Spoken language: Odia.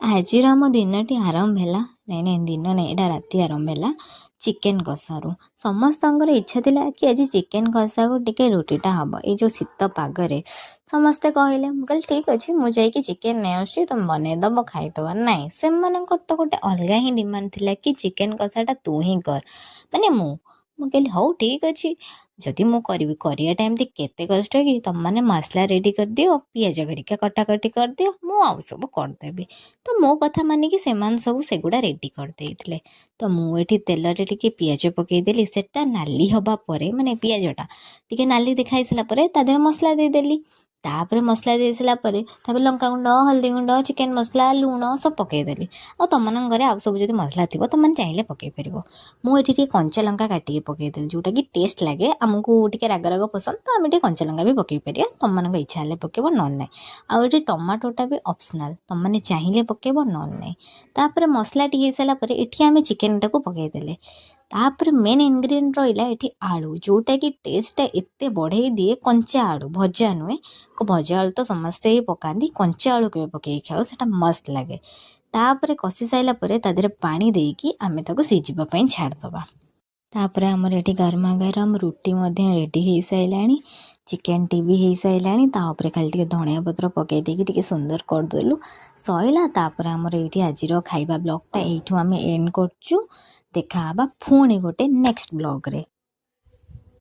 ଆଜିର ଆମ ଦିନଟି ଆରମ୍ଭ ହେଲା, ନାଇଁ ନାଇଁ, ଦିନ ନାଇଁ, ଏଇଟା ରାତି ଆରମ୍ଭ ହେଲା ଚିକେନ୍ କଷାରୁ। ସମସ୍ତଙ୍କର ଇଚ୍ଛା ଥିଲା କି ଆଜି ଚିକେନ୍ କଷାକୁ ଟିକେ ରୁଟିଟା ହେବ, ଏଇ ଯେଉଁ ଶୀତ ପାଗରେ। ସମସ୍ତେ କହିଲେ, ମୁଁ କହିଲି, ଠିକ୍ ଅଛି, ମୁଁ ଯାଇକି ଚିକେନ୍ ନେଇ ଆସୁଛି, ତୁମେ ବନେଇଦେବ, ଖାଇଦେବା। ନାଇଁ, ସେମାନଙ୍କର ତ ଗୋଟେ ଅଲଗା ହିଁ ଡିମାଣ୍ଡ ଥିଲା କି ଚିକେନ୍ କଷାଟା ତୁ ହିଁ କର, ମାନେ ମୁଁ କହିଲି, ହଉ ଠିକ୍ ଅଛି, ଯଦି ମୁଁ କରିବି, କରିବାଟା ଏମିତି କେତେ କଷ୍ଟ କି? ତମମାନେ ମସଲା ରେଡ଼ି କରିଦିଅ, ପିଆଜ ଘରିକା କଟାକଟି କରିଦିଅ, ମୁଁ ଆଉ ସବୁ କରିଦେବି। ତ ମୋ କଥା ମାନିକି ସେମାନେ ସବୁ ସେଗୁଡ଼ା ରେଡ଼ି କରିଦେଇଥିଲେ। ତ ମୁଁ ଏଠି ତେଲରେ ଟିକେ ପିଆଜ ପକେଇଦେଲି। ସେଟା ନାଲି ହେବା ପରେ, ମାନେ ପିଆଜଟା ଟିକେ ନାଲି ଦେଖା ହେଇସାରିଲା ପରେ, ତା ଦେହରେ ମସଲା ଦେଇଦେଲି। ତାପରେ ମସଲା ଦେଇ ସାରିଲା ପରେ, ତାପରେ ଲଙ୍କାଗୁଣ୍ଡ, ହଳଦୀ ଗୁଣ୍ଡ, ଚିକେନ୍ ମସଲା, ଲୁଣ ସବୁ ପକେଇଦେଲି। ଆଉ ତମମାନଙ୍କ ଘରେ ଆଉ ସବୁ ଯଦି ମସଲା ଥିବ, ତମମାନେ ଚାହିଁଲେ ପକେଇ ପାରିବ। ମୁଁ ଏଠି ଟିକେ କଞ୍ଚା ଲଙ୍କା କାଟିକି ପକେଇଦେଲି, ଯେଉଁଟାକି ଟେଷ୍ଟ ଲାଗେ। ଆମକୁ ଟିକେ ରାଗ ରାଗ ପସନ୍ଦ, ତ ଆମେ ଟିକେ କଞ୍ଚା ଲଙ୍କା ବି ପକେଇ ପାରିବା। ତମମାନଙ୍କ ଇଚ୍ଛା ହେଲେ ପକେଇବ, ନହେଲେ ନାହିଁ। ଆଉ ଏଠି ଟମାଟୋଟା ବି ଅପସନାଲ୍, ତମମାନେ ଚାହିଁଲେ ପକେଇବ, ନହେଲେ ନାହିଁ। ତାପରେ ମସଲାଟି ହେଇସାରିଲା ପରେ ଏଠି ଆମେ ଚିକେନଟାକୁ ପକେଇଦେଲେ। ତାପରେ ମେନ୍ ଇନଗ୍ରିଡ଼ିଏଣ୍ଟ ରହିଲା ଏଠି ଆଳୁ, ଯେଉଁଟାକି ଟେଷ୍ଟଟା ଏତେ ବଢ଼େଇ ଦିଏ। କଞ୍ଚା ଆଳୁ, ଭଜା ନୁହେଁ। ଭଜା ଆଳୁ ତ ସମସ୍ତେ ହିଁ ପକାନ୍ତି, କଞ୍ଚା ଆଳୁ କେବେ ପକେଇକି ଖାଅ, ସେଇଟା ମସ୍ତ ଲାଗେ। ତାପରେ କଷି ସାରିଲା ପରେ ତା ଦେହରେ ପାଣି ଦେଇକି ଆମେ ତାକୁ ସିଝିବା ପାଇଁ ଛାଡ଼ିଦେବା। ତାପରେ ଆମର ଏଠି ଗରମା ଗରମ ରୁଟି ମଧ୍ୟ ରେଡ଼ି ହେଇସାରିଲାଣି, ଚିକେନଟି ବି ହେଇସାରିଲାଣି। ତା ଉପରେ ଖାଲି ଟିକେ ଧଣିଆ ପତ୍ର ପକାଇ ଦେଇକି ଟିକେ ସୁନ୍ଦର କରିଦେଲୁ, ସଇଲା। ତାପରେ ଆମର ଏଇଠି ଆଜିର ଖାଇବା ବ୍ଲଗ୍ଟା ଏଇଠୁ ଆମେ ଏଣ୍ଡ କରୁଛୁ। ଦେଖା ହେବା ପୁଣି ଗୋଟେ ନେକ୍ସଟ ବ୍ଲଗ୍ରେ।